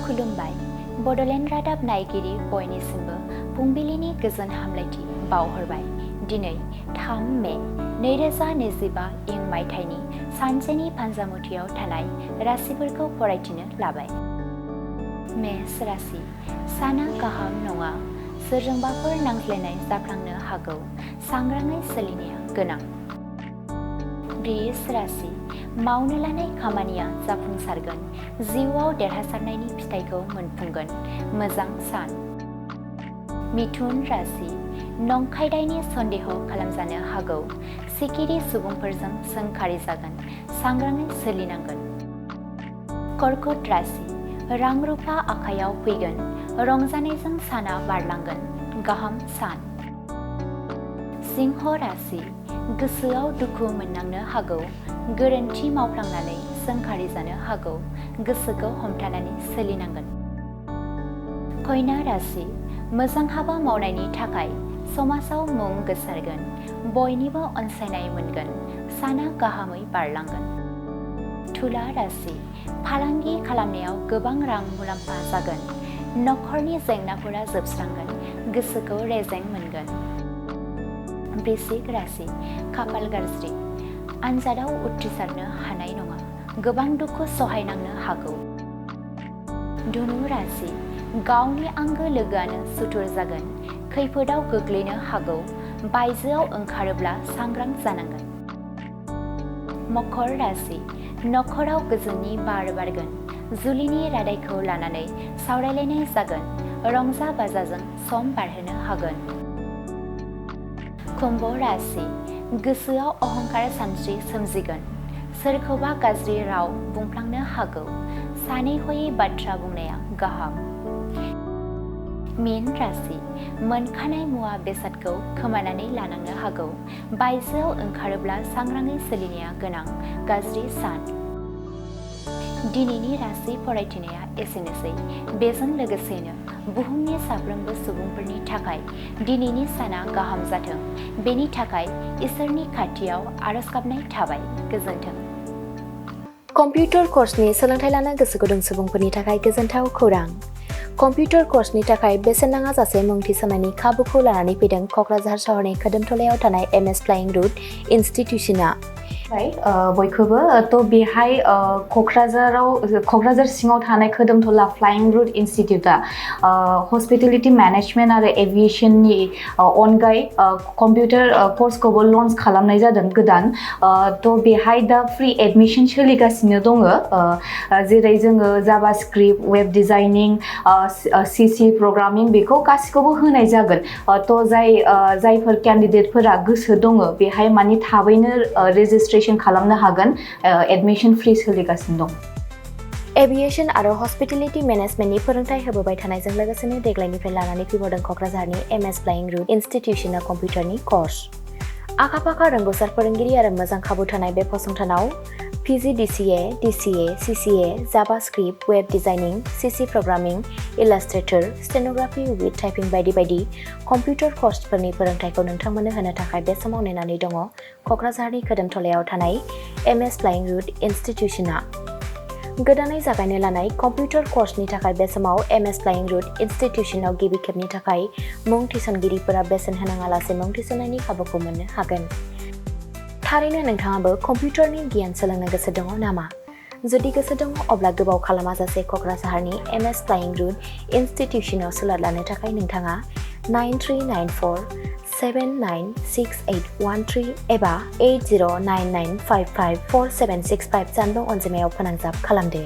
खुलुमबाय बड'लेण्ड रादाब नायगिरि बयनिसिमबो फुंबिलिनि गोजोन हामलायथि बावहरबाय। दिनै 3 मे 2025 इं मायथाइनि सानसेनि फान्जामुथियाव थानाय राशिफोरखौ फरायथिनो लाबाय। मेष राशि साना गाहाम नङा, सोरजोंबाफोर नांज्लायनाय जाफ्लांनो हागौ, सांग्राङै सोलिनाया गोनां। वृष राशि मावनो लानाय खामानिया जाफुंसारगोन, जिउआव देरहासारनायनि फिथाइखौ मोनफुंगोन, मोजां सान। मिथुन राशि नंखाय दायनि सन्देह खालामजानो हागौ, सिखिरि सुबुंफोरजों सोंखारि जागोन, सांग्राङै सोलिनांगोन। कर्कट राशि रां रुफा आखायाव फैगोन, रंजानायजों साना बारलांगोन, गाहाम सान। सिंह राशि गोसोआव दुखु मोननांनो हागौ, गोरोन्थि मावफ्लांनानै सोंखारि जानो हागौ, गोसोखौ हमथानानै सोलिनांगोन। कन्या राशि मोजां हाबा मावनायनि थाखाय समाजाव मुं गोसारगोन, बयनिबो अनसायनाय मोनगोन, साना गाहामै बारलांगोन। तुला राशि फालांगि खालामनायाव गोबां रां मुलाम्फा जागोन, नखरनि जेंनाफोरा जोबस्रांगोन, गोसोखौ रेजें मोनगोन। वृश्चिक राशि खाफाल गाज्रि, आनजादाव उथ्रिसारनो हानाय नङा, गोबां दुखु सहायनांनो हागौ। धनु राशि गावनि आंगो लोगोआनो सुथुर जागोन, खैफोदाव गोग्लैनो हागौ, बायजोआव ओंखारोब्ला सांग्रां जानांगोन। मकर राशि नखराव गोजोननि बार बारगोन, जुलिनि रादायखौ लानानै सावरायलायनाय जागोन, रंजा बाजाजों सम बारहोनो हागोन। कुम्भ राशि गोसोआव अहंकार सानस्रि सोमजिगोन, सोरखौबा गाज्रि राव बुंफ्लांनो हागौ, सानै हयै बाथ्रा बुंनाया गाहाम। मीन राशि मोनखानाय मुवा बेसादखौ खोमानानै लानांनो हागौ, बायजोआव ओंखारोब्ला सांग्राङै सोलिनाया गोनां, गाज्रि सान। दिनैनि राशि फरायथिनाया एसेनोसै। बेजों लोगोसेनो बुहुमनि साफ्रोमबो सुबुंफोरनि थाखाय दिनैनि साना गाहाम जाथों, बेनि थाखाय इसोरनि खाथियाव आरज गाबनाय थाबाय। गोजोन्थों। कम्पिउटार कर्सनि सोलोंथाइ लानो गोसो गुदुं सुबुंफोरनि थाखाय गोजोनथाव खौरां। कम्पिउटार कर्सनि थाखाय बेसेन नाङाजासे मुं थिसननायनि खाबुखौ लानानै फैदों क'क्राझार सहरनि खोदोमथलायाव थानाय एमएस फ्लाइं रुट इनस्टिट्यूशना। बयखौबो बेहाय क'क्राझार सिङाव थानाय खोदोमथला फ्लाइं रुट इनस्टिट्यूटआ हस्पिटेलिटी मेनेजमेन्ट आरो एभिएशननि अनगायै कम्पिउटार कर्सखौबो लन्च खालामनाय जादों गोदान। बेहाय दा फ्रि एडमिशन सोलिगासिनो दङ, जेरै जोङो JavaScript, web designing, C C programming बेखौ गासिखौबो होनाय जागोन। जायफोर केन्डिडेटफोरा गोसो दङ बेहाय माने थाबैनो रेजिस्ट्रेशन खालामनो हागोन, एडमिशन फ्रि सोलिगासिनो दं। एभिएशन आरो हस्पिटेलिटी मेनेजमेन्टनि फोरोंथाय होबोबाय थानायजों लोगोसेनो देग्लायनिफ्राय लानानै फैबावदों क'क्राझारनि एमएस फ्लाइं रुट इनस्टिट्यूशना कम्पिउटारनि कर्स। आखा-फाखा रोंग'सार फोरोंगिरि आरो मोजां खाबु थानाय बे फसंथानाव PGDCA, DCA, CCA, JavaScript, web designing, C C programming, illustrator, stenography with typing बायदि बायदि कम्पिउटार कर्सफोरनि फोरोंथायखौ नोंथांमोननो होनो थाखाय बे समाव नेनानै दङ क'क्राझारनि खोदोमथलायाव थानाय एमएस फ्लाइं रुट इनस्टिट्यूशना। गोदानै जागायनो लानाय कम्पिउटार कर्सनि थाखाय बे समाव एमएस फ्लाइं रुट इनस्टिट्यूशनाव गिबि खेबनि थाखाय मुं थिसनगिरिफोरा बेसेन होनाङालासे मुं थिसननायनि खाबुखौ मोननो हागोन। थारैनो नोंथाङाबो कम्पिउटारनि गियान सोलोंनो गोसो दङ नामा? जुदि गोसो दङ अब्ला गोबाव खालामाजासे क'क्राझारनि एमएस फ्लाइं रुट इनस्टिट्यूशनाव सोलों लानो थाखाय नोंथाङा 9394796813 एबा 8099554765 जानबुं अनजिमायाव फोनांजाब खालामदो।